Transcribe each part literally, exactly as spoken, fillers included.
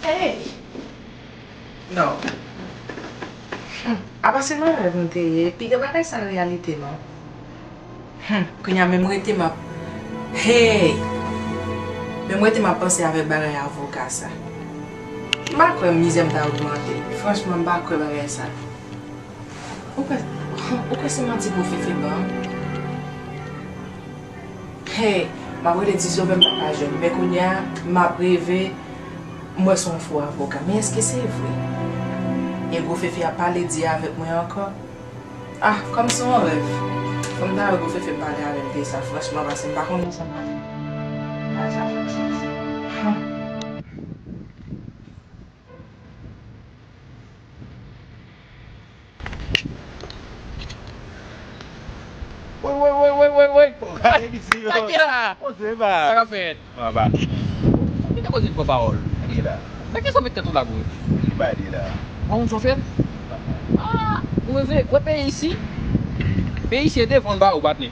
Hey! Non. Hmm. Apa se nan rèv nou te ye? Piga bagay sa reyalite non. Hmm. Kounye a menm rete m ap. Hey! Menm rete m ap panse avèk bagay avoka sa. M pa kwè mizè m ta ogmante. Franchman, m pa kwè bagay sa. Ou kwè, ou kwè se manti pou Fefe ban? Hey, m ap rele Ti Sovè m pa ka jwenn. Men kounye a, m ap reve, m wè se yon fo avoka. Men èske se vre? E gwo Fefe ap pale di avèk mwen ankò? Ah, kòm se yon rèv. Fò m ta wè gwo Fefe pale avè m de sa, franchman, paske m pa konn sa m ap fè. Bagay sa fè m santi. Hmm. Woy, woy, woy, woy, woy, woy. Gade isi yo. Sa ki la? Poze ba. Sa k ap fèt? Anba. Ki te koze pran pawòl? Ki la? Nan ki sa w met tèt ou la, bro? Ki bay li la? Ou konn sa w fè? Ah, ou reve, wè peyi isi. Peyi isi e devan l ba ou, patnè.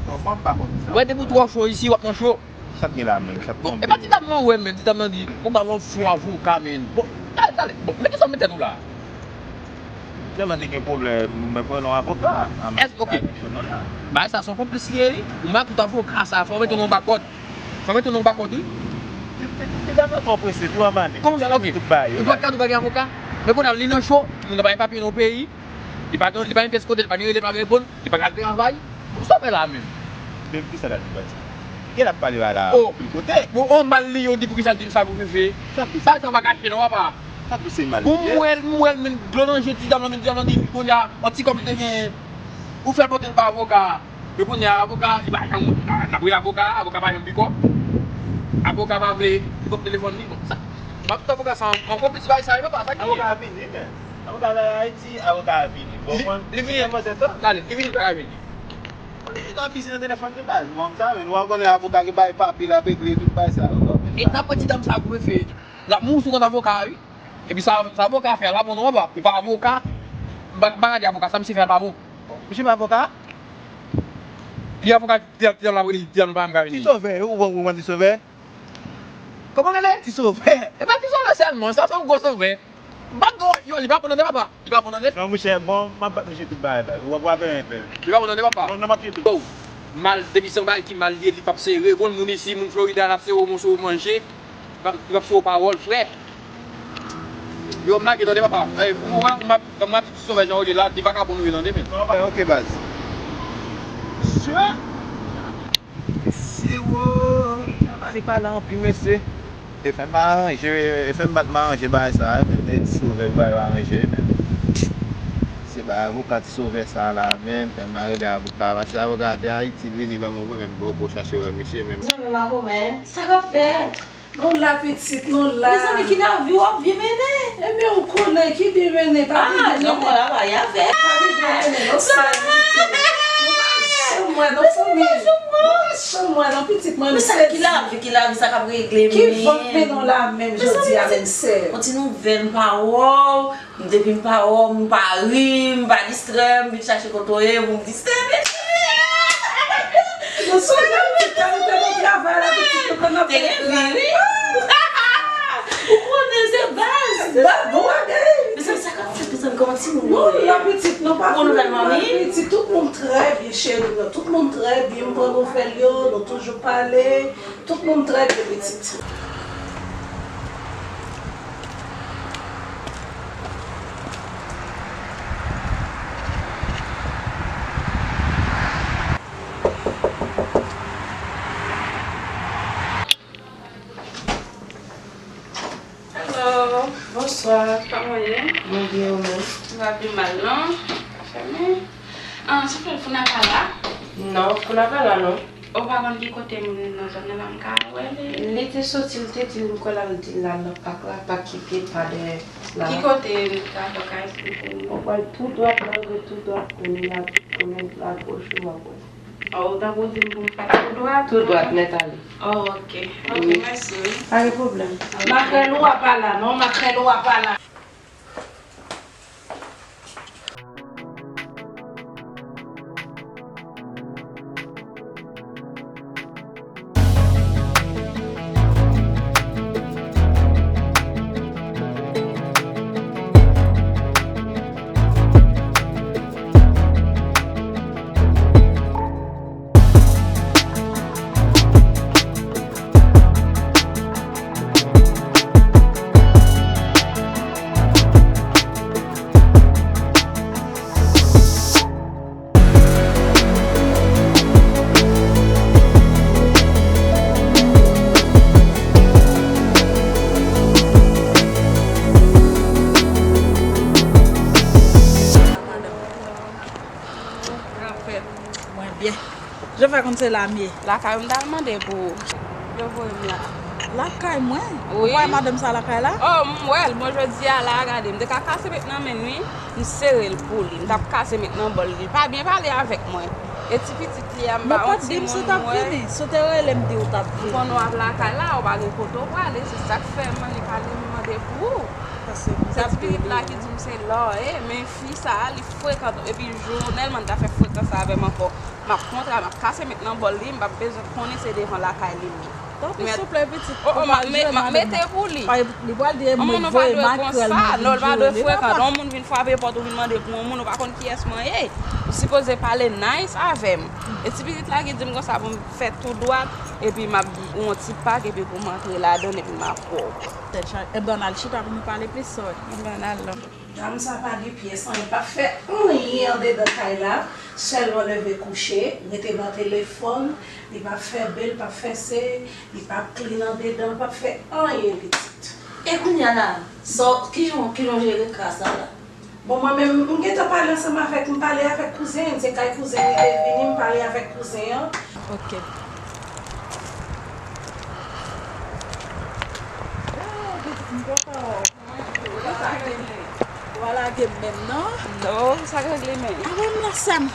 Non, mwen pa konn sa. Wè depi w twò cho isi, w ap nan cho. Sa k gen la menm? Sa k tonbe? Bon, e pa ti dam nan ou wè menm, ti dam nan di, bon, ba yon fo avoka menm. Bon, talè, talè. Bon, men kisa w met tèt ou la? Tèlman te gen pwoblèm, mwen pran yon avoka. Èske, ok. Bagay sa se yon konplis li ye, wi. Ou mèt tout avoka sa, fò w mete w nan bakòt. Fò w mete w nan bakòt, wi. Ti dam nan twò prese, tou anba li. Kòman sa, ok. Tout bagay yo. Ou pa ka tou bagay avoka. Men kounye a li nan cho, moun nan pa gen papye nan peyi. Li pa gen, li pa gen pyès kote, li pa gen rele, li pa gen reponn, li pa ka al travay. Sa w fè la menm? Men kisa l ap di baz? Gen l ap pale la la. Oh. Kote? Bon, on mal li yo di poukisa l di sa pou Fefe. Sa ki sa? Sa pa kache non, papa. Sa ki se mal? Bon, m wè l, m wè l, men dlo nan je ti dam nan, men ti dam nan di kounye a, yon ti kòb li te genyen. Ou fè l pote l ba avoka. Men kounye a, avoka, li pa janm, n ap rele avoka, avoka pa janm pik ap. Avoka pa vle pran telefòn li, bon, sa. M ap tout avoka sa, an konplis bagay sa, yo pa sa ki. Avoka a vini, men. Avoka la Ayiti, avoka a vini. Bon, li, mwen, li vini. Talè, li vini, bagay vini. Li nan pisi nan telefòn li baz. Bon, sa, men, ou konnen avoka ki bay papye, l ap regle tout bagay sa, yo. E n ap pran ti dam sa pou Fefe. L ap mouri sou kont avoka, wi. Epi sa, sa avoka fè a, l ap bon non, papa. Ou pa avoka. M pa, m pa gade avoka, sa misye fè a pa bon. Misye pa avoka? Li avoka, ti dam, ti dam la, li, ti dam pa menm ka vini. Ti Sovè, ou, ou, ou, Ti Sovè? Kòman rele? Ti Sovè. E pa Ti Sovè sèlman, sa se yon gwo Sovè. M pa t gen yon, li pa pran nan de papa. Li pa pran nan de. Non, monchè, bon, m ap bat monchè tout bagay la. W ap, w ap fè yon pè. Li pa pran nan de papa. Non, non, m ap fè tout. Oh, mal, depi se yon bagay ki mal ye, li p ap sere. Bon, moun isi, moun Florida, l ap sere w, moun sere w manje. Li p ap, li p ap sere w pawòl, frè. Yo, m lage tande papa. Eh, pou mwen, m ap, m ap di Ti Sovè jan w ye la, de vakabon nou ye tande, men. Ok, baz. Sè. Mesye, wo! Pale, pale anpil, mesye. E fè m aranje, e fè m bat m aranje bagay sa, men Ti Sovè bay yo aranje, men. Se bagay avoka Ti Sovè sa la, men, fè m aranje avoka, paske avoka te Ayiti vini, ban mwen, mwen menm, poko chache wè misye, men. Zanmi m a kòman? Sa k ap fèt? Nou la, pitit, nou la. Mezanmi, ki lavi w ap byen mennen? Ebyen, ou konnen ki byen mennen, pa byen mennen. Ah, jan mwen la, pa y avè. Pa byen mennen, non, sè, pitit. Nou pa chanm wè, non, fanmi. Nou pa chanm wè, non, pitit, mwen, m sezi. Men sa ki lavi, ki lavi, sa k ap regle menm? Ki vant mennen w la menm, jodi a menm, sè? Yon ti nouvèl, m pa wè w. Depi m pa wè w, m pa ri, m pa distrè, m vin chache kote w ye pou m distrè, mesye. Nou sonje pitit la, nou te nan travay la, pitit nou konn ap te gen vi, wi. Ou konnen se baz. Ba bon bagay. Mezanmi, sa k ap fèt, mezanmi, kòman timoun yo ye? Nou la, pitit, nou pa konnen mal, pitit, tout moun trè byen, cheri, nou, tout moun trè byen, m pran nouvèl yo, nou toujou pale. Tout moun trè byen, pitit. Hello. Bonswa. Kòman w ye? Mwen byen, ou menm? M pa pi mal, non. Sa fè men. Ah, sa fè Founa pa la? Non, Founa pa la, non. Ou pa konn ki kote m nan zòn nan la m ka wè li? Li te soti, li te di m kwè l al di l al nan pak la, pak ki te pa dèyè la. Ki kote m ka fè w ka esplike m? Ou pral tou dwat, malgre tou dwat, kounye a, kounye a, goch ou w ap wè. Oh, ou tankou di m pou m fè tou dwat? Tou dwat, nèt ale. Oh, ok. Ok, mèsi, wi. Pa gen pwoblèm. Makrèl ou a pa la, non, makrèl ou a pa la. Jan fè konn se la m ye. Lakay ou m t al mande pou ou. Yo voye m la. Lakay mwen? Wi. Ou voye madanm sa lakay la? Oh, m wè l. Bon, jodi a la, gade, m te ka kase met nan men l, wi. M sere l pou li. M t ap kase met nan bòl li. Pa byen pale avèk mwen. E ti pitit li a, m ba yon timoun mwen. Mwen pa t di m si w t ap vini. Si w te rele m di w t ap vini. M konnen w ap lakay la, ou pa gen kote w prale. Se sa k fè m annik ale m mande pou ou. Se ti pitit la ki di m se la w ye, men fi sa a, li frekan twòp. Epi Jonèl, man, ta fè frekan sa avè m ankò. M ap kontra, m ap kase met nan bòl li, m p ap bezwen konnen se devan lakay li m ye. Tanpri, souple, pitit, oh, oh, m ap mete pou li. Li pral di, e mwen voye makrèl, mwen vin joure li, papa. Non, l pa dwe frekan. Yon moun vin frape pòt ou, vin mande pou yon moun, ou pa konn kiyès mwen ye. Ou sipoze pale nice avè m. E ti pitit la ki di m konsa pou m fè tou dwat, epi m ap yon ti pak, epi pou m antre ladan l, epi m ap wè w. Tèt chaje. Ebyen, al chita pou nou pale plis, sè. Ebyen, al non. Dam sa pa gen pyès anyen, li p ap fè anyen andedan kay la, sèlman leve kouche, rete nan telefòn, li p ap fè bèl, li p ap fè se, li p ap clean andedan, li p ap fè anyen pitit. E kounye a la, sa w, kijan, kijan w jere ka sa la? Bon, mwen menm, m gentan pale ansanm avèk, m pale avèk kouzen, se kay kouzen li te vini, m pale avèk kouzen an. Ok. Oh, pitit, m kontan wè w. Ou pa lage m menm non. Non, sa k regle menm? Avan m nan sè m.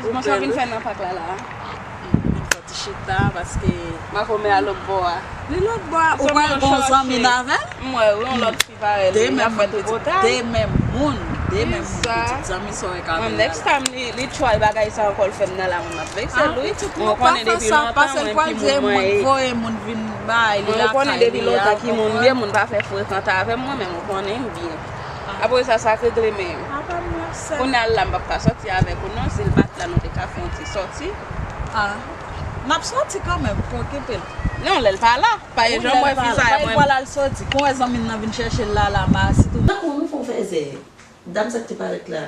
Kòman sa w vin fè nan pak la la? M vin fè ti chita paske. Makomè a lòt bò a. Li lòt bò a. Ou pral gon zanmi nan avè l? M wè, wi, yon lòt fi parèy li. L ap fè tripotay. De menm moun. De menm moun, pitit, zanmi sa w wè kamera la. Next time li, li try bagay sa ankò, l fè m nan la, mwen m ap vekse l, wi. Mwen konnen depi lontan, mwen pi moun mwen ye. Voye moun vin bay li lakay li a, ou konprann? Mwen konnen depi lontan ki moun m ye, moun pa fè frekante avè m, mwen menm, ou konnen m byen. Apre sa, sa k regle menm. Kounye a la, m p ap ka sòti avèk ou non, si l pa t la, nou te ka fè yon ti sòti. Ah, n ap sòti kanmenm, pa okipe l. Non, lè l pa la, pa gen jan m wè fi sa a, mwen. Lè l pa la, l sòti. Kon wè zanmi m nan vin chèche l la, la, ma, sitou. Tankou nou fè w fè zè. Dam sa k te parèt la,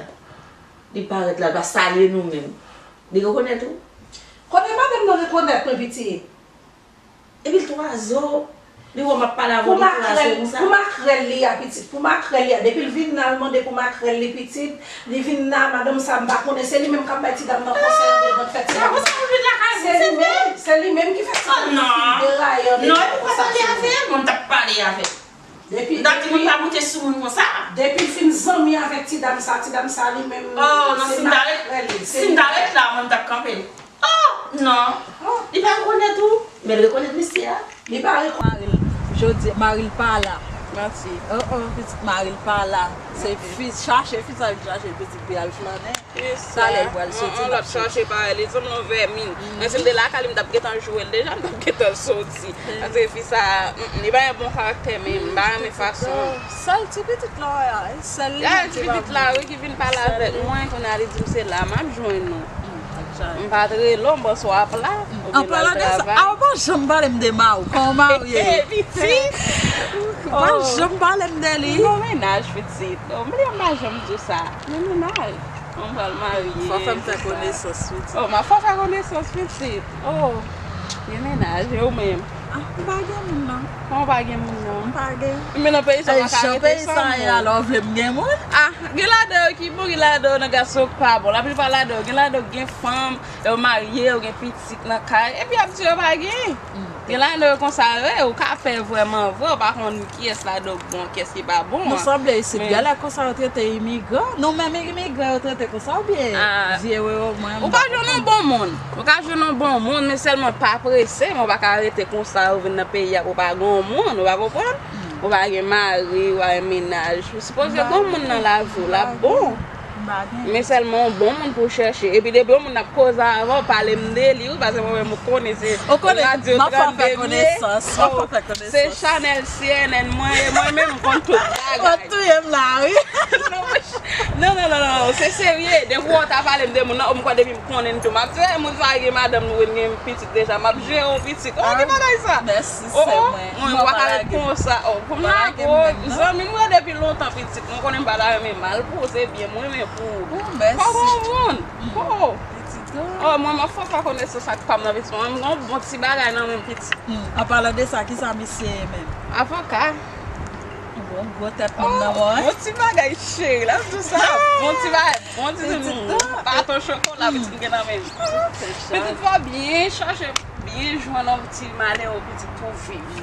li parèt la, l pa salye nou menm. Li rekonèt ou? Kote madanm nan rekonèt mwen, pitit? Epi l twa zo, li wè m ap pale avè w, li twa zo konsa. Pou makrèl li a, pitit, pou makrèl li a. Depi l vin la, l mande pou makrèl li, pitit, li vin la, madanm sa, m pa konnen, se li menm k ap bay ti dam nan konsèy andedan, k fè ti dam nan. Se li menm, se li menm ki fè ti dam nan fin deraye andedan konsa. Non, e pou pale avè l, mwen m t ap pale avè l. Depi, m ta di moun pa moute sou moun konsa. Depi l fin zanmi avèk ti dam sa, ti dam sa li menm, oh, non, se si m ta ret, makrèl li, se si m ta ret la, mwen m t ap kanpe l. Oh, non. Oh. Li pa rekonèt ou, men l rekonèt mesye a. Li pa rekonèt mari l. Jodi, mari l pa la. Manti. Oh, oh, pitit, mari l pa la. Se fi, chache fi sa, l chache pitit, pi al flannen. Talè l pral soti, l ap chache parèy li, li sanble yon vèmin. Mwen, si m te lakay li, m t ap gentan joure l deja, m t ap gentan soti. Paske fi sa, mm, mm, li pa gen bon karaktè, men m pa renmen fason. Sèl ti pitit la wè a, sèl li menm ki pa bon. Ti pitit la, wi, ki vin pale avèk mwen, kounye a li di m se la m ap jwenn ou. M pa t rele w, m panse w ap la, oubyen l al travay. An palan de sa, a, ou pa janm pale m de mari w, kòman w marye? Pitit. Ou pa janm pale m de li. Yon mennaj, pitit. Ou bliye m pa janm di w sa. Yon mennaj. Mwen pral marye. Fò fè m fè konesans, pitit. Oh, m ap fè w fè konesans, pitit. Oh, gen mennaj, e ou menm? Ah, m pa gen moun, non. Kòman w pa gen moun, non? M pa gen. Men nan peyi sa, w pa ka rete san moun. Jan peyi sa ye, alò, w vle m gen moun? Ah, gen ladan yo ki bon, gen ladan yo nan gason yo k pa bon. Laplipa ladan yo, gen ladan yo gen fanm, yo marye, yo gen pitit nan kay, epi y ap di yo pa gen. Gen ladan yo konsa yo ye, ou ka pè vrèman vre, ou pa konn kiyès ladan yo k bon, kiyès ki pa bon an. Nou sanble isit, gade konsa yo trete imigran. Nou menm imigran yo trete konsa oubyen vye wewo mwen? Ou ka jwenn yon bon moun. Ou ka jwenn yon bon moun, men sèlman pa prese, men ou pa ka rete konsa, ou vin nan peyi a, ou pa gen yon moun, ou pa konprann? Ou pa gen mari, ou pa gen mennaj. Ou sipoze gen yon moun nan lavi w, l ap bon. Men sèlman yon bon moun pou w chèche. Epi depi yon moun ap koze avè w, pale m de li, wi, paske mwen menm ou konnen se radyo trannde m ye. Se chanèl C N N mwen ye, mwen menm m konn tout bagay. Ou touye m la, wi. Non, non, non, non, non, se serye. Depi w ta pale m de moun nan, m kwè depi m konnen l tou. M ap di, "Eh, moun sa gen madanm, nou gen pitit deja, m ap jere yon pitit." Oh, ki bagay sa? Mèsi, sè mwen. Mwen pa ka ret konsa. Oh, pou m lage w, zanmi m yo depi lontan, pitit. Mwen konnen m pa ta renmen mal pou ou, se byen mwen renmen pou ou. Kòman moun? Oh. Oh, mwen, m ap fè w fè konesans ak pa m nan, pitit. Mwen, m gen yon bon ti bagay nan men m, pitit. Hmm, an palan de sa, ki sa misye ye menm? Avoka. Hmm, Yon gwo tèt moun nan, bon, hein? Bon ti bagay, cheri, la, tout sa. Bon ti bagay, bon ti timoun. Baton chokola, pitit m gen nan men m. Pitit fò byen chache, byen jwenn yon ti malere, pitit pou viv.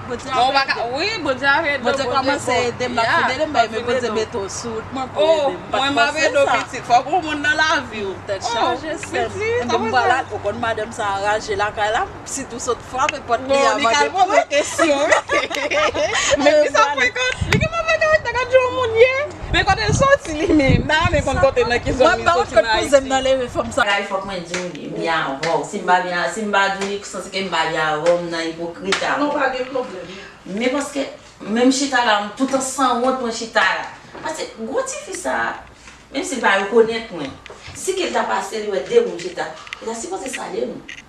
Bondye ap ede. Wi, Bondye ap ede w, Bondye kòmanse ede m, l ap fin ede m, men Bondye mete w sou wout mwen pou ede m. Mwen m ap ede w, pitit. Fòk ou moun nan lavi w. Tèt chaje, sè m. Enben, m pral al, ou konn madanm sa anraje lakay la, sitou sot frape pòt li a, mande pou mwen. Kesyon. Men ki sa frekant? Li gen move karaktè, gad jan yon moun ye. Men kote l soti li menm? M ta renmen konn kote, nan ki zòn li soti nan Ayiti. Mwen pa wont kot kouzen m nan leve fanm sa. Bagay, fòk mwen di w li, m byen avè w. Si m pa byen, si m pa di w li, sanse ke m pa byen avè w, m nan ipokrit avè w. Non, pa gen pwoblèm. Men paske, menm chita la, m toutan sanwont mwen chita la. Paske gwo tifi sa, menm si l pa rekonèt mwen, si ke l ta pase, li wè de moun chita, li ta sipoze salye nou.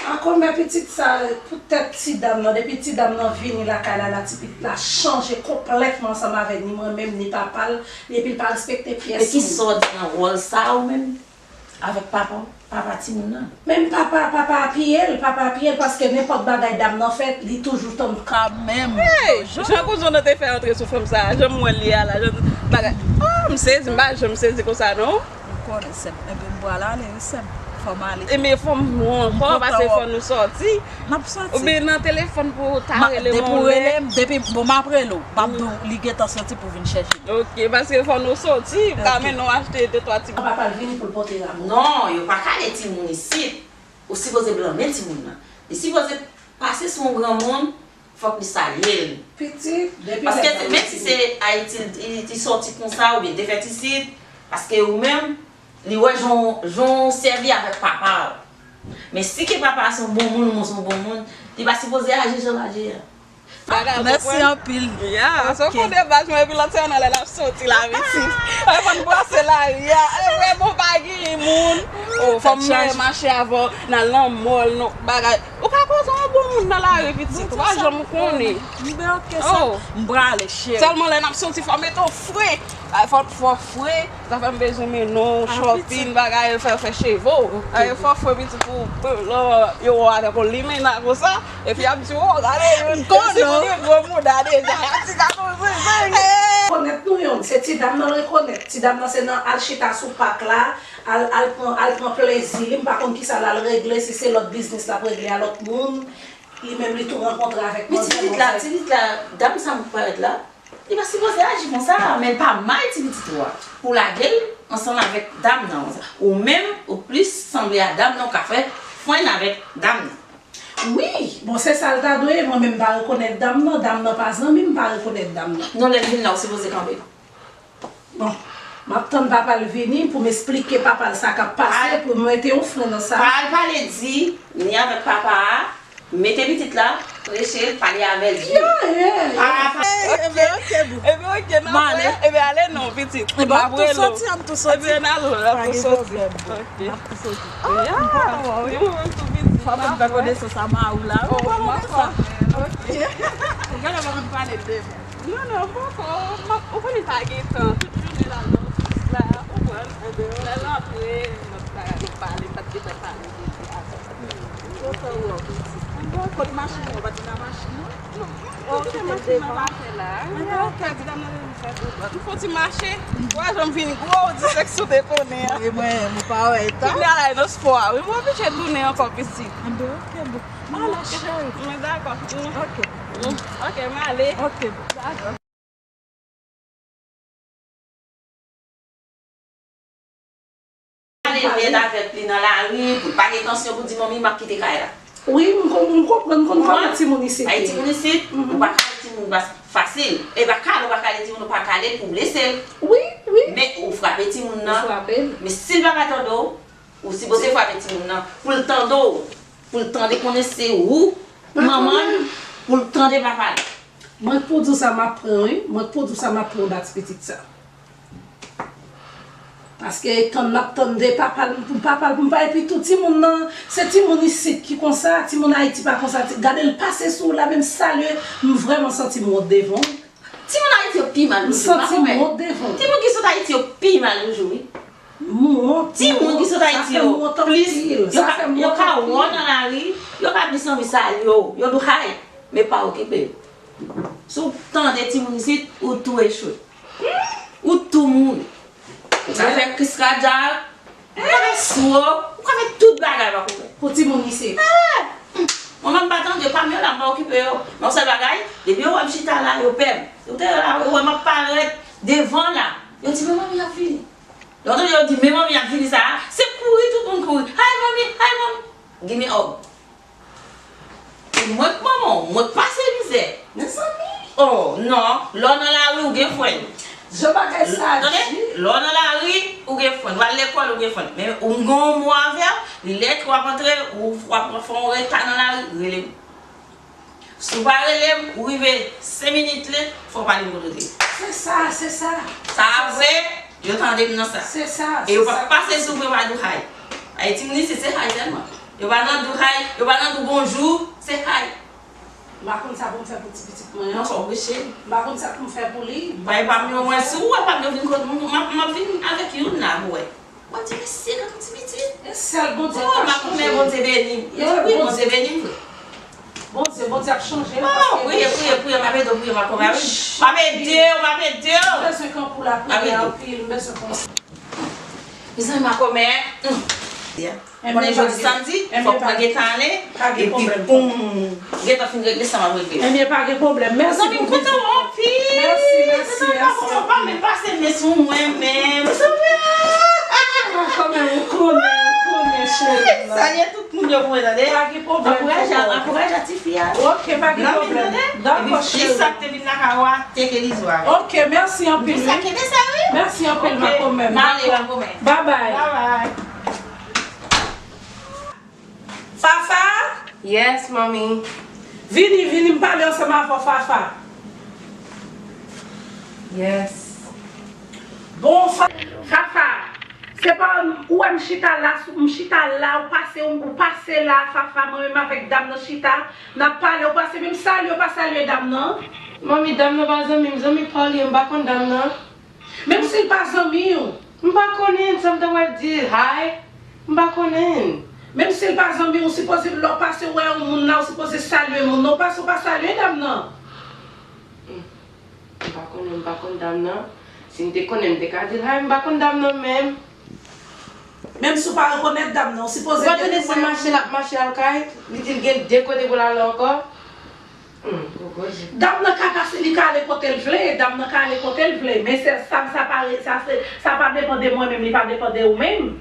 A kòmè pitit sa, poutèt ti dam nan, depi ti dam nan vini lakay la, la ti pitit la chanje konplètman ansanm avè ni mwen menm, ni papa l, epi l pa respekte pyès moun. E kisa w di nan wòl sa a ou menm? Avèk papa w, papa timoun nan. Menm papa, papa apiye l, papa apiye l, paske nenpòt bagay dam nan fè, li toujou tann kanmenm. Hey, jan kouzen w nan te fè antre sou fanm sa a, jan m wè l ye a la, jan bagay. Oh, m sezi, m pa janm sezi konsa non. Ou konnen, sè m. Enben, m pral ale, wi, sè m. Fò m ale. Enben, fò m wè w ankò, paske fò nou sòti. N ap sòti. Oubyen nan telefòn pou w ta rele m, depi w rele m, depi, bon, m ap rele w. M ap di w, li gentan sòti pou vin chèche m. Ok, paske fò nou sòti, m ka mennen w achte de twa ti. Papa l vini pou l pote ramo. Non, yo pa kale timoun isit. Ou sipoze blanmen timoun nan. Li sipoze pase sou yon granmoun, fòk li salye l. Pitit, depi lè sa. Paske menm si se Ayiti li, li sòti konsa oubyen te fèt isit, paske ou menm, li wè jan w, jan w sèvi avèk papa w. Men si ke papa a se yon bon moun, ou se yon bon moun, li pa sipoze aji jan l aji a. Bagay, mèsi anpil. Ya, se yon kote baz mwen, epi lòt se nan lè l ap soti la, pitit. Fò n brase lari a. E vre, bon, pa gen moun. Oh, fò m mache avè w, n al nan mòl, non, bagay. Ou ka koze yon bon moun nan lari, pitit. Ou pa janm konnen. M byen, ok, sè. M prale, cheri. Sèlman lè n ap soti, fò mete w fre. Ay, fò, fò fre. Sa fè m bezwen mennen w shopping, bagay, fè, fè cheve w. Ay, fò fre, pitit, pou, pou lè yo wè w avèk yon limena konsa. Epi y ap di, "Oh, gade, yon gwo mouda deja." Ti gason se, se. Rekonèt nou youn, se ti dam nan rekonèt. Ti dam nan se nan al chita sou pak la, al, al pran, al pran plezi li. M pa konn kisa l al regle, si se lòt biznis l ap regle a lòt moun. Li menm li tou rankontre avèk manzè. Men ti pitit la, ti pitit la, dam sa m parèt la, li pa sipoze aji konsa, men l pa may ti pitit ou a. Pou lage l ansanm avèk dam nan konsa. Ou menm, ou plis sanble a dam nan, ou ka fè frenn avèk dam nan. Wi, bon, se sa l ta dwe ye, mwen menm m pa rekonèt dam nan, dam nan pa zanmi m, m pa rekonèt dam nan. Non, lè l vin la, ou sipoze kanpe. Bon, m ap tann papa l vini pou m esplike papa l sa k ap pase, pou m mete yon fren nan sa. Pa al pale di, ni avèk papa a, mete pitit la, preche l, pale avè l di. Ebyen, ok, boo. Ebyen, ok, n ap wè. Ebyen, ale non, pitit. Ebyen, m ap tou soti, m ap tou soti. Ebyen, n al, n ap tou soti. Ok. M ap tou soti. Ah, m pa wè w, wi. Fò m fè konesans a mari w la. Oh, m ap fè. Ok. Ou genlè pa konn pale de mwen. Non, non, poko. M ap, ou konnen pa gen tan. Tout jounen l al nan ofis la, ou konprann? Lè l antre, n ap pale, n ap pale, m pa t gentan pale de li a sa. Ou konprann? Bon, kot machin nan, ou pa t nan machin nan? Non. Ou kite machin nan lakay la. Mwen te ok, di dam nan vin fè tout. M fè ti mache. Wè jan m vin gwo, ou di sèks ou te konnen an. E mwen, m pa wè tan. Kounye a la, e nan spò a. Wi, m oblije tounen ankò, pitit. Enben, ok, boo. Mwen dakò. Ok. Ok, m ale. Ok, dakò. Ale nèt avèk li nan lari, pou l pa gen tansyon, pou di, "Manmi, m ap kite kay la." Wi, m kon-, m konprann, m konn kòman timoun isit ye. Ay, timoun isit, ou pa kale timoun fasil. E pa kale, ou pa kale timoun, ou pa kale pou blese l. Wi, wi. Men ou frape timoun nan. Ou frape l. Men si l pa ka tande w, ou sipoze frape timoun nan pou l tande w, pou l tande konnen se ou, manman l, pou l tande papa l. Mwen k pou di w sa m ap pran, wi. Mwen k pou di w sa m ap pran ba ti pitit sa. Paske tann n ap tann de papa l, pou papa l, pou m pa, epi tou timoun nan, se timoun isit ki konsa, timoun Ayiti pa konsa. Ti, gade l pase sou w la, menm salye, m vrèman santi m wont devan w. Timoun Ayiti yo pi mal toujou, m pa konprann. Timoun ki sot Ayiti yo pi mal toujou, wi. Timoun ki sot Ayiti yo plis, yo ka, yo ka wè w nan lari, yo ka plis anvi salye w, yo di w hi, men pa okipe yo. Si w tande timoun isit, ou tou echwe. Ou tou mouri. Ou ka fè kris kadyak, ou ka fè swo, ou ka fè tout bagay, pa konnen. Pou timoun isit. Mwen menm m pa tande, pa m yo la, m pa okipe yo. Men yon sèl bagay, depi yo wè m chita la, yo pè m. Yo te la, yo wè m ap parèt devan la. Yo di, "Men manmi ap vini." Lè w tande yo di, "Men manmi ap vini" sa a, se kouri tout moun kouri. "Hi manmi, hi manmi." Give me hug. E mwen k manman w, mwen k pase mizè. Mezanmi. Oh, non. Lè w nan lari, ou gen frenn. Jan bagay sa di. Tande? Lè w nan lari, ou gen frenn. W al lekòl, ou gen frenn. Men ou gen yon mo avè w, lè ke w ap antre, ou w ap fè yon reta nan lari, rele m. Si w pa rele m, ou rive senk minit late, fò w pale m kote w te ye. Se sa, se sa. Sa vre, yo tande m nan sa. Se sa, se sa. E yo p ap pase sou mwen pa di w hi. Ayiti moun isit se hi sèlman. Yo pa nan di w hi, yo pa nan di w bonjou, se hi. M pa konn sa pou m fè pou ti pitit mwen an. Non, fò w preche. M pa konn sa pou m fè pou li. Bay pa m yo mwen, si w wè pa m yo vin kote m, m ap, m ap vin avèk youn la pou wè. Bondye mèsi, gade yon ti pitit. E sèl Bondye k ka chanje. Makomè, Bondye beni m. Wi, Bondye beni m vre. Bondye, Bondye ap chanje l. Oh, paske priye, priye, priye, m ap ede w priye, makomè, wi. M ap ede w, m ap ede w. M bezwen kanpe la, priye anpil, m bezwen konsa. Mezanmi, makomè. Konnen jodi samdi, fòk mwen gentan ale, epi pou m gentan fin regle sa m ap regle. Ebyen, pa gen pwoblèm. Mèsi pou vizit la. Mèsi, mèsi, mèsi. Mezanmi, m kontan w anpil. Mezanmi, pa menm pase men sou mwen menm. Mezanmi, ah! Makomè, ou konnen, ou konnen, cheri m nan. Salye tout moun yo pou mwen, tande. Pa gen pwoblèm. Ankouraje, ankouraje tifi a. Ok, pa gen pwoblèm. Dakò, cheri. Epi fi sa k te vin lakay ou a, teke li zo avè. Ok, mèsi anpil, wi. Mèsi anpil, makomè. M ale, makomè. Bye bye. Bye bye. Fafa? Yes, mommy. Vini, vini, m pale ansanm avè w, Fafa. Yes. Bon, Fa-, Fafa, se pa ou wè m chita la, m chita la, ou pase, ou pase la, Fafa, mwen menm avèk dam nan chita, n ap pale, ou pase, menm salye, ou pa salye dam nan. Manmi, dam nan pa zanmi m, zanmi pa w li ye, m pa konn dam nan. Menm si l pa zanmi w. M pa konnen, sa m ta pral di l, hi, m pa konnen. Menm si l pa zanmi w, ou sipoze, lè w pase, w wè yon moun la, ou sipoze salye moun nan, ou pase, ou pa salye dam nan. M pa konnen, m pa konn dam nan. Si m te konnen, m te ka di l, hi, m pa konn dam nan menm. Menm si w pa rekonèt dam nan, ou sipoze... Ou pa tande se mache l ap mache al kay, li di l gen de kote pou l ale ankò. Hmm, ou koze. Dam nan ka pase, li ka ale kote l vle, dam nan ka ale kote l vle, men se sa, sa pa re-, sa se, sa pa depann de mwen menm, li pa depann de ou menm.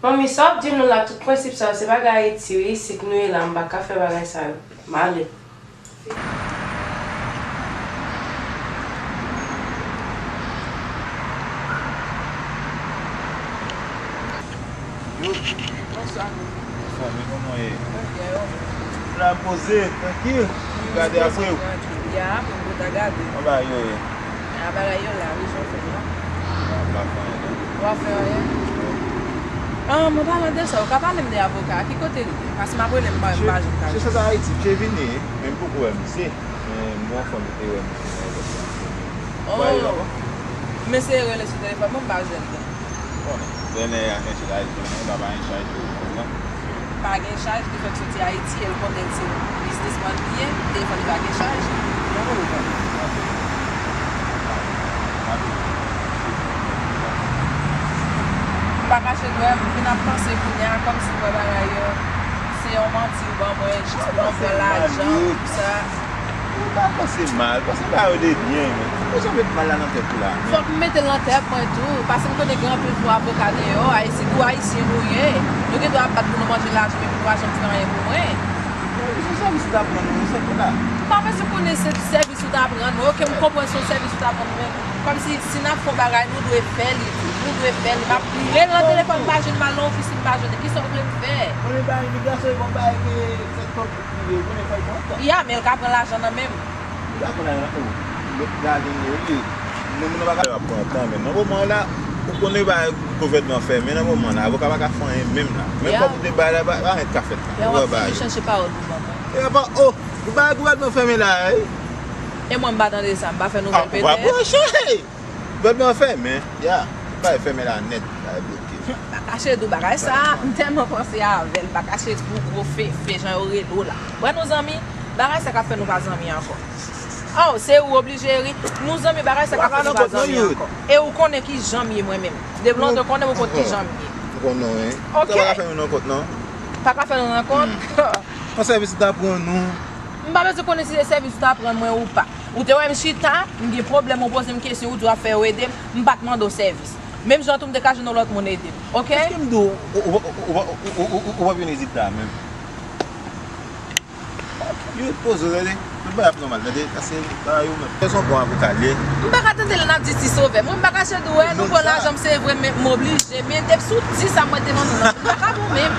Manmi, sa w ap di m nan la, tout prensip sa yo, se bagay Ayiti wi, isit nou ye la, m pa ka fè bagay sa yo. M ale. Yo, kòman sa? Anfòm, e kòman w ye? Mwen byen, yo. Ou la poze, trankil, gade apre w. Ya, pou m ta gade. Anba yo ye. A bagay yo la, wi, jan w fè m la. M ap fè anyen, non. W ap fè anyen? An, mwen palan de sa, ou ka pale m de avoka a, ki kote l ye? Paske m ap rele m pa, m pa janm ka jwenn. Misye sot Ayiti, misye vini, men m poko wè misye. Men m gon fanm ki te wè misye nan lòt la. Oh. Ou pa wè l ankò? M eseye rele sou telefòn mwen, m pa jwenn li. Konnen, dènye a chèche la, li jwenn mwen, papa an chaj telefòn nan. Pa gen chaj, li fèk soti Ayiti, e l konnen se yon biznismann li ye, telefòn li pa gen chaj, li anvoye w pran. M pa kache dwèt, m vin ap panse kounye a, kòmsi m wè bagay yo, se yon manti ou ban mwen, jis pou mwen pran lajan, pou sa. Ou pa panse mal, panse bagay yo de byen, men. Ou bezwen met mal la nan tèt ou la, men. Fòk m mete l nan tèt mwen tou, paske m konnen gen anpil fo avoka deyò, Ayiti, tou Ayisyen nou ye. Nou gen dwa ap bat pou nou manje lajan, men nou pa janm fè anyen pou mwen. Se sèvis ou t ap rann mwen, se pou la. M pa bezwen konnen se sèvis ou t ap rann mwen. Oke, m konprann se yon sèvis ou t ap rann mwen, men kòmsi si n ap fè yon bagay, nou dwe fè li tou. Nou dwe fè li. M ap rele nan telefòn, m pa jwenn, m al nan ofisin, m pa jwenn. Kisa w vle m fè? Konnen bagay imigrasyon, e bon bagay ke sèt kòb. Ya, men l ka pran lajan nan men m. Li pa pran lajan nan men w. Lòt lajan li yo, li, nan moun nan pa ka. Yo ap pran tan, men nan moman la, ou konnen bagay gouvènman fèmen nan moman la, avoka pa ka fè anyen menm la. Menm kòb ou te bay la, pa, pa anyen k ka fèt la. Ou wè bagay. Lè w ap fini chèche pawòl pou ban mwen. E pa, oh, ou bagay gouvènman fèmen la, wi. E mwen, m pa tande sa, m pa fè nouvèl petèt. Ah, ou pa branche! Gouvènman fèmen, ya. Bagay fèmen la nèt, bagay bloke. M pa kache di w bagay sa, m tèlman panse avè l, m pa kache di w gwo fefe, jan yo rele w la. Wè nou zanmi, Bagay sa k ap fè nou pa zanmi ankò. Oh, se ou oblije ri. Nou zanmi, bagay sa k ap fè nou pa zanmi ankò. E ou konnen ki jan m ye mwen menm. Depi lontan ou konnen m, ou konn ki jan m ye. Ou konnen, wi. Ok. Sa pa ka fè nou rankont, non. Pa ka fè nou rankont? Yon sèvis ou ta pran nou. M pa bezwen konnen si se sèvis ou ta pran mwen ou pa. Ou te wè m chita, m gen pwoblèm, ou poze m kesyon, ou di w ap fè yo ede m, m pa t mande w sèvis. Menm jan tou m te ka jwenn yon lòt moun ede m, ok? Èske m di w, ou, ou, ou pa vin isit la menm? Yo poze w, tande. Tout bagay ap nòmal, tande. Sa se bagay ou menm. Se yon bon avoka l ye. M pa ka tande lè n ap di Ti Sovè. Mwen, m pa kache di w, wè, nou pran lajan m, se vre, men m oblije. Men depi sou di sa, mwen te vann nou nan. M pa ka bon menm.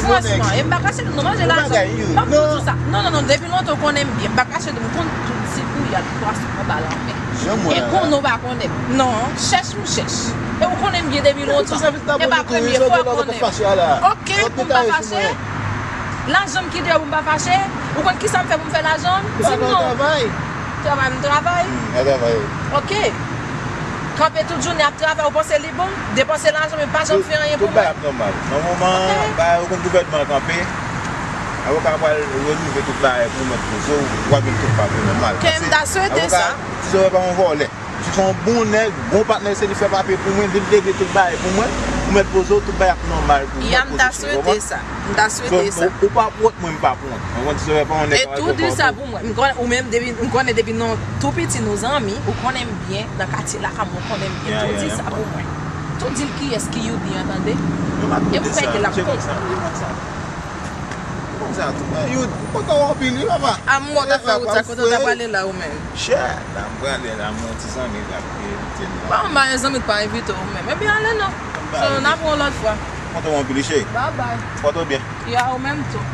Franchman, e m pa kache di w, nou manje lajan. M ap toujou di sa. Non, non, non, depi lontan ou konnen m byen. M pa kache di w, m konn tout ti kouyad pwason anba lanmè. E konnen w pa konnen m. Non, chèch m chèch. E ou konnen m byen depi lontan. E pa premye fwa ou konnen m. Ok, pou m pa fache. Lajan m ki deyò pou m pa fache. Ou konn kisa m fè pou m fè lajan m? Di m non. Travay, m travay. Ok. Kanpe tout jounen ap travay, ou panse li bon? Depanse lajan, men pa janm fè anyen pou mwen. Tout bagay ap nòmal. Nan moman, bagay, ou konn gouvènman an kanpe. Avoka pral rezoud tout bagay pou mèt Pozo, ou pral jwenn tout bagay nòmal. Ke m ta swete sa. Ti Sovè pa yon vòlè. Misye se yon bon nèg, bon patnè, se li fè papye pou mwen, li regle tout bagay pou mwen, pou mèt Pozo, tout bagay ap nòmal pou mèt Pozo, ou konprann? Ya, m ta swete sa. M ta swete sa. Ou pa pwòt, mwen m pa pwòt. Ou konprann, Ti Sovè pa yon nèg k ap jwe kòb. E tou di sa pou mwen. M konnen, ou menm depi, m konnen depi nou tou piti nou zanmi, ou konnen m byen, nan katye lakay mwen, ou konnen m byen. Tou di sa pou mwen. Tou di l kiyès ki Youdi an, tande. E m kwè ke l ap konprann. Konn sa tou, men yo kontan w anpil wi papa. A m wè w ta fè wout sa, kote w ta prale la ou menm? Chè, la m prale la, mwen ti zanmi la ki envite m la. Bon, m pa gen zanmi k pa envite w menm. Ebyen ale non. So, n ap wè w lòt fwa. Kontan w anpil wi cheri. Bye bye. Pòte w byen. Ya, ou menm tou.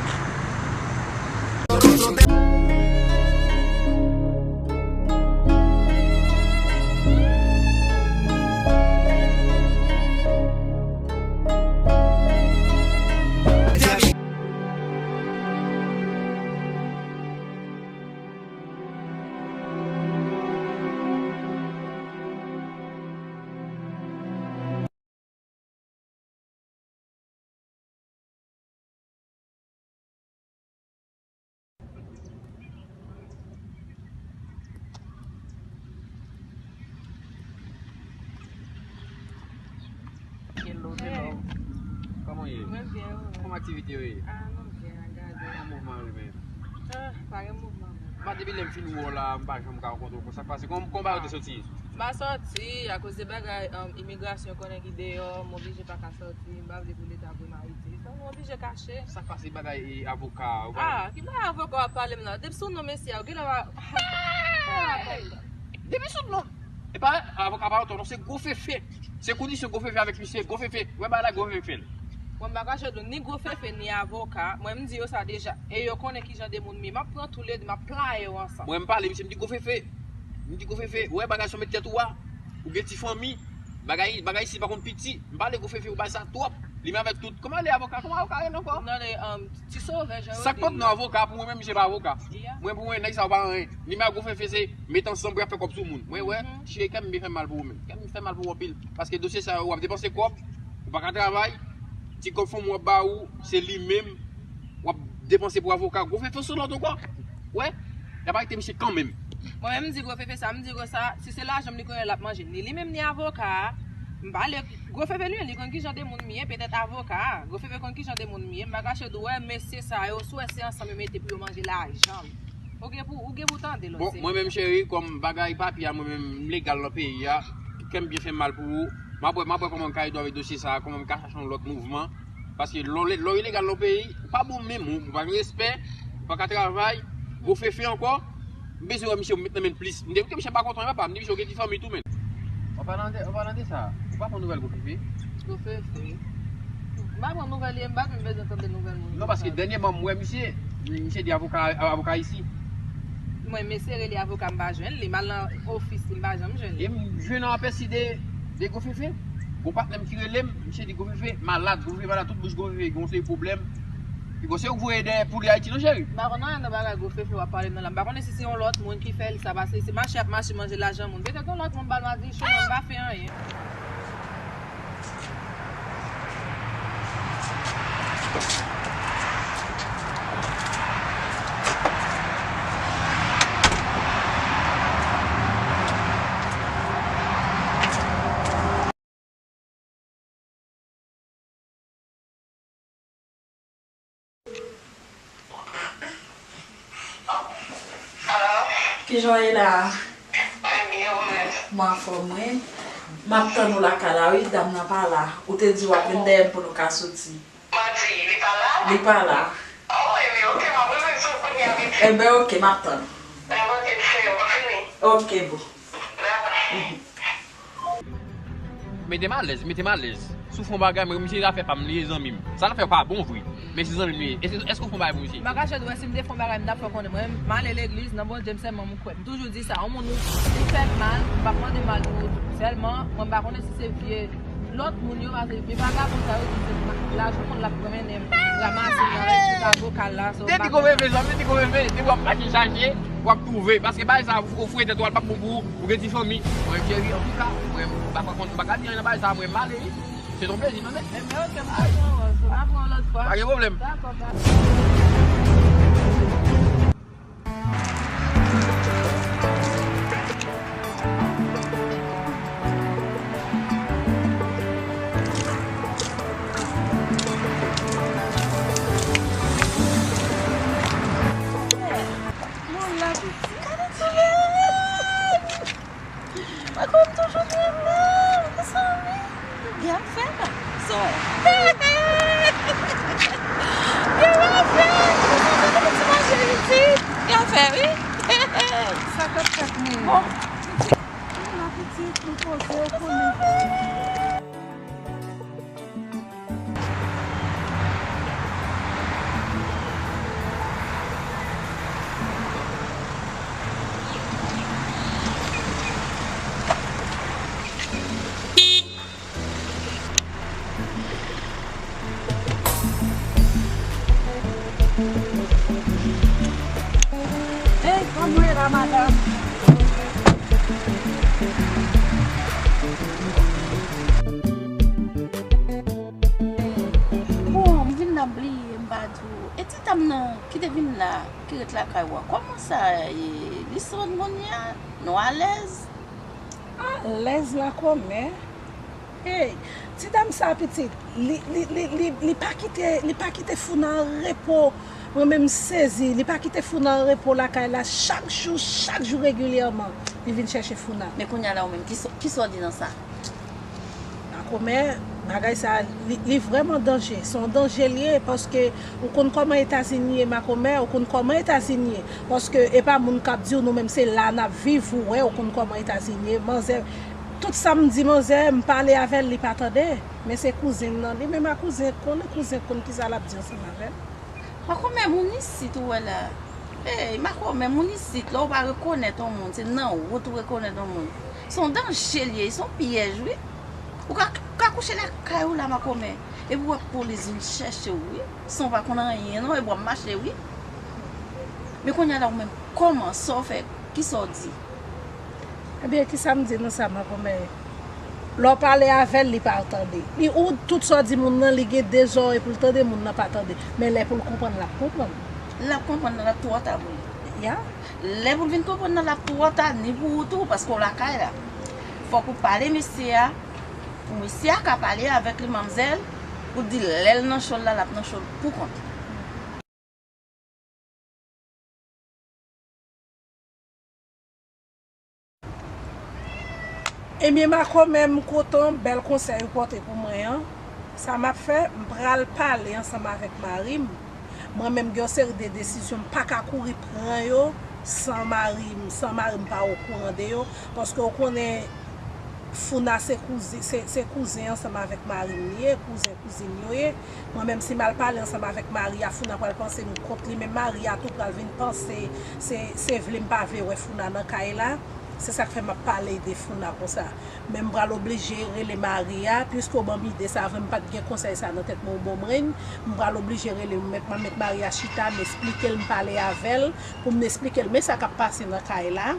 Hello, hello. Kòman w ye? Mwen byen, ou menm? Kòman aktivite yo ye? Ah, nou byen, gade. Kòman mouvman yo menm? Ah, pa gen mouvman menm. M pa depi lè m fin wè w la, m pa janm ka rankontre w konsa. Sa k pase? Kòman, kòman bagay yo te soti? M pa sòti akoz de bagay, um, imigrasyon konnen ki deyò, m oblije pa ka sòti, m pa vle pou Leta pran m Ayiti. Donk, m oblije kache. Sa k pase bagay, e, avoka, ou pa... Ah, ki bagay avoka w ap pale m la? Depi sou non mesye a, ou genlè pa... Depi sou non. E pa avoka pa antre non, se Gwo Fefe. Se kondisyon Gwo Fefe avèk misye, Gwo Fefe. Ou wè bagay la Gwo Fefe fè l. Mwen m pa kache di w, ni Gwo Fefe, ni avoka, mwen m di yo sa deja. E yo konnen ki jan de moun m ye. M ap pran toulede, m ap playe yo ansanm. Mwen m pale, misye m di Gwo Fefe. M di Gwo Fefe, ou wè bagay sa w met tèt ou a. Ou gen ti fanmi. Bagay, bagay isi pa konn piti. M pale Gwo Fefe, ou bay sa twòp. Li menm avèk tout. Kòman li avoka? Kòman avoka rele ankò? Non, le, um, Ti Sovè, jan yo di l la. Sa k pòt non avoka pou mwen menm, misye pa avoka. Mwen pou mwen, nèg sa yo pa anyen. Nimewo Gwo Fefe se met ansanm pou y ap fè kòb sou moun. Mwen wè, ti cheri, kè m byen fè mal pou ou menm. Kè m fè mal pou ou anpil. Paske dosye sa yo, w ap depanse kòb, ou pa ka travay, ti kòb fanmi w ap ba ou, se li menm, w ap depanse pou avoka. Gwo Fefe se lòt ankò. Wè, y ap arete misye kanmenm. Mwen menm, m di Gwo Fefe sa, m di konsa, si se lajan m li konnen l ap manje, ni li menm, ni avoka a. M pale Gwo Fefe li menm, li konn ki jan de moun m ye, petèt avoka a. Gwo Fefe konn ki jan de moun m ye, m pa kache di w, wè, mesye sa yo, si w wè se ansanm yo mete pou yo manje lajan m. Ou gen pou, ou gen pou tande lòt se. Bon, mwen menm, cheri, kòm bagay papye a, mwen menm, m legal nan peyi a, kè m byen fè mal pou ou. M ap wè, m ap wè kòman m ka ede w avèk dosye sa a, kòman m ka chache yon lòt mouvman. Paske lè w, lè w ilegal nan yon peyi, ou pa bon menm, ou pa gen respè, ou pa ka travay, Gwo Fefe ankò. M bezwen wè misye, m met nan men l plis. M di, misye pa kontan, papa. M di, misye, ou gen ti fanmi tou, men. An palan de, an palan de sa, ou pa pran nouvèl Gwo Fefe? Gwo Fefe? M pa pran nouvèl li, m pa menm bezwen tande nouvèl moun. Non, paske dènyèman, m wè misye, misye di avoka, avoka isi. Mwen, m eseye rele avoka, m pa jwenn li. M al nan ofis li, m pa janm jwenn li. E m jwenn yon apèsi de, de Gwo Fefe. Gon patnè m ki rele m, misye di Gwo Fefe malad, Gwo Fefe malad, tout bouch Gwo Fefe gon seri pwoblèm. Li gon se ou k voye dèyè pou li Ayiti non, cheri. M pa konn anyen nan bagay Gwo Fefe w ap pale m nan la. M pa konnen si se yon lòt moun ki fè l sa, paske se mache ap mache manje lajan moun. Petèt yon lòt moun ba l madichon, mwen m pa fè anyen. Jan w ye la? Trè byen, ou menm? Mwen anfòm, wi. M ap tann ou lakay la, wi, dam nan pa la. Ou te di w ap vin dèyè m pou nou ka soti. Manti, li pa la? Li pa la. Oh, ebyen, oke, m ap rezoud kounye a, pitit. Ebyen, oke, m ap tann ou. Ebyen, oke, cheri, ou fini? Oke, boo. Dabò. Mete m alèz, mete m alèz. Si w fè yon bagay, mwen, misye zafè pa m li ye, zanmi m. Sa l ap fè yo pa bon vre. Men se zanmi m li ye. Èske, èske w fè yon bagay pou misye? M pa kache di w, si m te fè yon bagay, m t ap fè w konnen. Mwen, m ale legliz, nan Bondye m sèlman m kwè. M toujou di sa, yon moun ou, si l fè m mal, m p ap mande mal pou ou tou. Sèlman, mwen, m pa konnen si se vye lòt moun yo, paske vye vagabon sa yo, di se ma-, lajan moun l ap pran mennen m, ranmase m nan rèd avoka la, so m pa konn. Te di konvenve, zanmi, te di konvenve, depi w ap mache chache, w ap twouve. Paske bagay sa, ou fouye tèt ou, l p ap bon pou ou, ou gen ti fanmi. Mwen, cheri, antouka, mwen, m pa ka konn, m pa ka di anyen nan bagay sa, mwen, m ale, wi. Se yon plezi, tande? Ebyen, oke, m konprann, so n ap wè yon lòt fwa. Pa gen pwoblèm. Dakò, pa. Mwen la, pitit. Mwen konn toujou renmen w, mezanmi. Gen afè, gason. Gen afè. Ti manje isi. Gen afè, wi. Sa k ap fèt, men? Bon, pitit, m la, pitit, m poze, ou konnen. Ey, kòman w ye la, madanm? Bon, m vin la bliye, m pa di w. E ti dam nan ki te vin la, ki ret lakay ou a, kòman sa ye? Li sot moun li a? Nou alèz? Alèz la kòmè. Hey, ti dam sa pitit, li, li, li, li, li pa kite, li pa kite Founa an repo. Mwen menm m sezi, li pa kite Founa an repo lakay la. Chak jou, chak jou regilyèman, li vin chèche Founa. Men kounye a la ou menm, kisa, kisa w di nan sa? Makomè, bagay sa, li, li vrèman danje. Se yon danje li ye, paske ou konn kòman Etazini ye, makomè, ou konn kòman Etazini ye. Paske e pa moun k ap di w, nou menm se la n ap viv, ou wè, ou konn kòman Etazini ye. Manzè, tout sa m di manzè, m pale avè l, li pa tande. Men se kouzen m nan, li menm a kouzen, konnen kouzen konn kisa l ap di ansanm avè l. Makomè, moun isit ou wè la. Ey, makomè, moun isit, lè w pa rekonèt yon moun, se nan wout ou rekonèt yon moun. Se yon danje l ye, se yon pyèj, wi. Ou ka, ou ka kouche lakay ou la, makomè. Epi w ap polis vin chèche w, wi. San w pa konn anyen, non, epi w ap mache, wi. Men kounye a la, ou menm, kòman, sa w fè, kisa w di? Ebyen, kisa m di nou sa, makomè? Lè w pale avè l, li pa tande. Li, ou, tout sa w di moun nan, li gen de zòrèy pou l tande, moun nan pa tande. Men lè pou l konprann, l ap konprann. L ap konprann nan, l ap twò ta pou li. Ya. Lè pou l vin konprann nan, l ap twò ta, ni pou ou tou, paske w lakay la. Fòk ou pale mesye a, pou mesye a ka pale avèk li, manmzèl, pou di lè l nan cho l la, l ap nan cho l pou kont li. Ebyen, makomè, m kontan bèl konsèy ou pote pou mwen an. Sa m ap fè, m pral pale ansanm avèk mari m. Mwen menm, gen yon seri de desizyon m pa ka kouri pran yo san mari m, san mari m pa okouran de yo. Paske ou konnen, Founa se kouzen, se, se kouzen ansanm avèk mari m li ye, kouzen kouzin yo ye. Mwen menm, si m al pale ansanm avèk mari a, Founa pral panse m kont li, men mari a tou pral vin panse se, se vle m pa vle wè Founa nan kay la. Se sa k fè m ap pale de Founa konsa. Men m pral oblije rele mari a, piske w ban m ide sa, avan m pa t gen konsèy sa nan tèt mwen, ou ban m reny. M pral oblije rele, m met, m met mari a chita, m esplike l, m pale avè l, pou m esplike l men sa k ap pase nan kay la.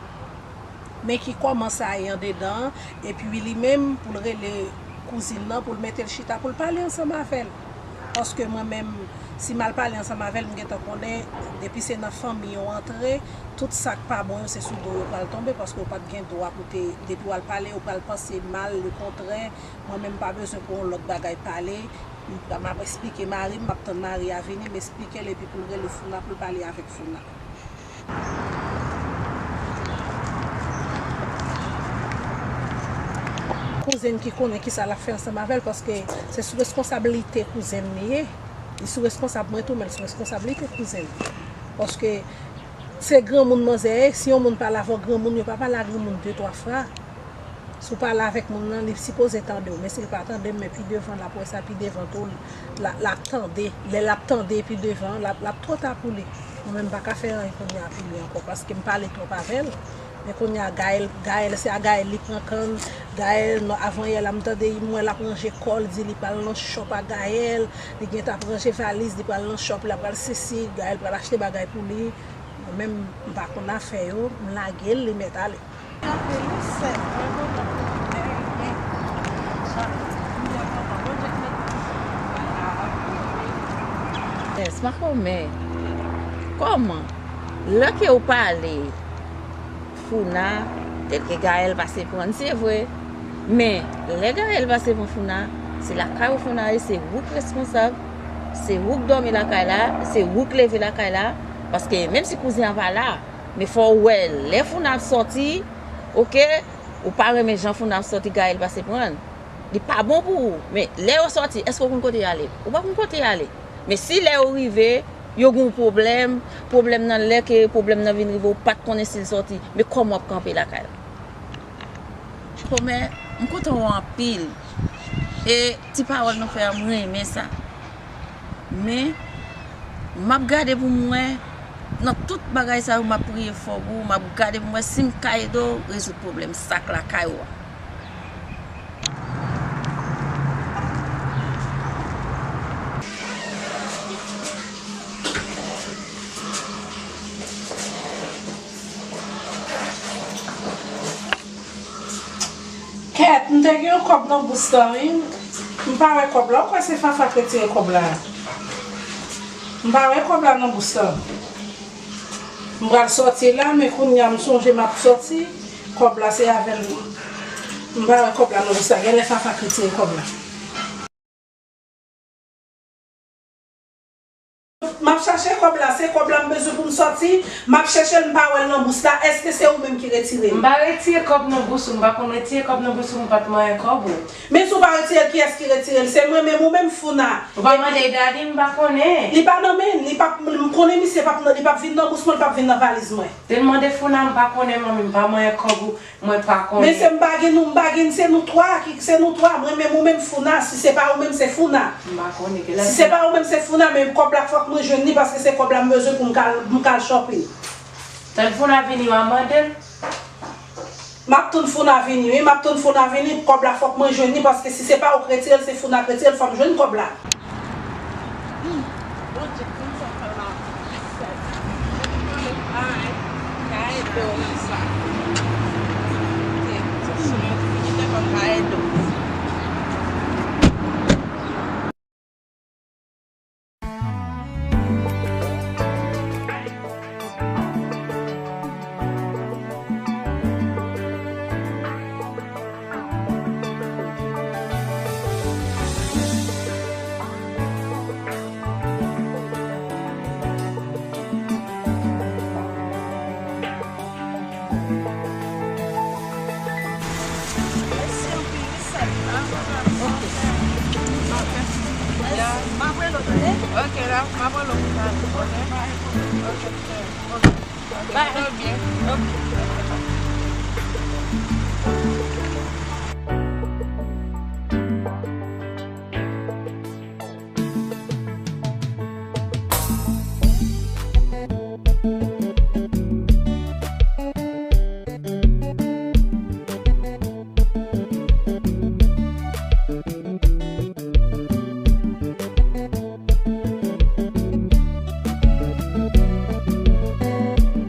Men ki kòman sa ye andedan an, epi li menm pou l rele kouzin nan, pou l mete l chita, pou l pale ansanm avè l. Paske mwen menm, si m al pale ansanm avè l, m gentan konnen, depi se nan fanmi yo antre, tout sa k pa bon yo, se sou do yo pral tonbe, paske yo pa t gen dwa pou te, depi w al pale, yo pral panse mal, lekontrè. Mwen menm, m pa bezwen pou yon lòt bagay pale. M, m ap esplike mari m, m ap tann mari a vini, m esplike l, epi pou l rele Founa, pou l pale avèk Founa. Moun ki konnen kisa l ap fè ansanm avè l, paske se sou reskonsablite kouzen m li ye. Li sou reskonsab mwen tou, men l sou reskonsablite kouzen m. Paske se granmoun manzè ye, si yon moun pale avè w granmoun, yo pa pale a granmoun de, twa fwa. Si w pale avèk moun nan, li sipoze tande w, men si l pa tande m, men pi devan, l ap wè sa pi devan tou, l, l ap tande. Lè l ap tande pi devan, l ap, l ap twò ta pou li. Mwen menm, m pa ka fè anyen kounye a pou li ankò, paske m pale twòp avè l. Men kounye a, Gaël, Gaël, se a Gaël li pran kann. Gaël, non, avan yè la, m tande, m wè l ap ranje kò l, di li pral nan shop a Gaël, li gentan ap ranje valiz, li pral nan shop la, pral sesi, Gaël pral achte bagay pou li. Mwen menm, m pa konn afè yo, m lage l, li mèt ale. Yes, Makomè, kòman? Lè ke w pale Founa, tèlke Gaël pase pran l, se vre. Men, lè Gaël pase pran Founa, se lakay ou Founa ye, se ou k reskonsab, se ou k dòmi lakay la, se ou k leve lakay la, paske menm si kouzen an pa la, men fò w wè lè Founa ap sòti, oke, ou pa renmen jan Founa ap sòti, Gaël pase pran l. Li pa bon pou ou. Men lè yo sòti, èske w konn kote y ale? Ou pa konn kote y ale. Men si lè yo rive, yo gen yon pwoblèm, pwoblèm nan lè ke pwoblèm nan vin rive, ou pa t konnen si l sòti. Men kòman w ap kanpe lakay la? Komè, m kontan wè w anpil. E ti pawòl nou fè a, m renmen sa. Men, m ap gade pou m wè, nan tout bagay sa yo, m ap priye fò pou ou, m ap gade pou m wè si m ka ede w rezoud pwoblèm sa k lakay ou a. Kèt, m te gen yon kòb nan bous la, wi. M pa wè kòb la. Ou kwè se Fafa k retire kòb la? M pa wè kòb la nan bous la. M pral sòti la, men kounye a m sonje m ap sòti. Kòb la se avè l. M pa wè kòb la nan bous la. Genlè Fafa k retire kòb la. M ap chache kòb la, se kòb la m bezwen pou m sòti. M ap chèche l, m pa wè l nan bous la. Èske se ou menm ki retire l? M pa retire kòb nan bous ou, m pa konn retire kòb nan bous ou, m pa t manyen kòb ou. Men si w pa retire l, kiyès ki retire l? Se mwen menm ou menm Founa? Ou pa mande Dani, m pa konnen. Li pa nan men, li p ap, m konnen misye p ap nan, li p ap vin nan bous mwen, li p ap vin nan valiz mwen. Te l mande Founa, m pa konnen, manmi, m pa manyen kòb ou. Mwen pa konnen. Men se m pa gen nou, m pa gen, se nou twa ki, se nou twa. Mwen menm, ou menm Founa, si se pa ou menm, se Founa. M pa konnen. Si se pa ou menm, se Founa, men kòb la fòk mwen jwenn li, paske se kòb la m bezwen pou m ka al, m ka al shopping. Tann Founa vini, w a mande l? M ap tann Founa vini, wi, m ap tann Founa vini, kòb la fòk mwen jwenn li, paske si se pa ou k retire l, se Founa k retire l, fò m jwenn kòb la. Bondye konn sa fè la. Ay, ka ede w nan sa. Te, se sou mwen ki te konn ka ede w. Mèsi anpil, wi, sè. Ok. Ok. Ya, m ap rele w, tande? Ok, la, m ap rele w pou pale, ok? Ok, ok. Bye. Ok.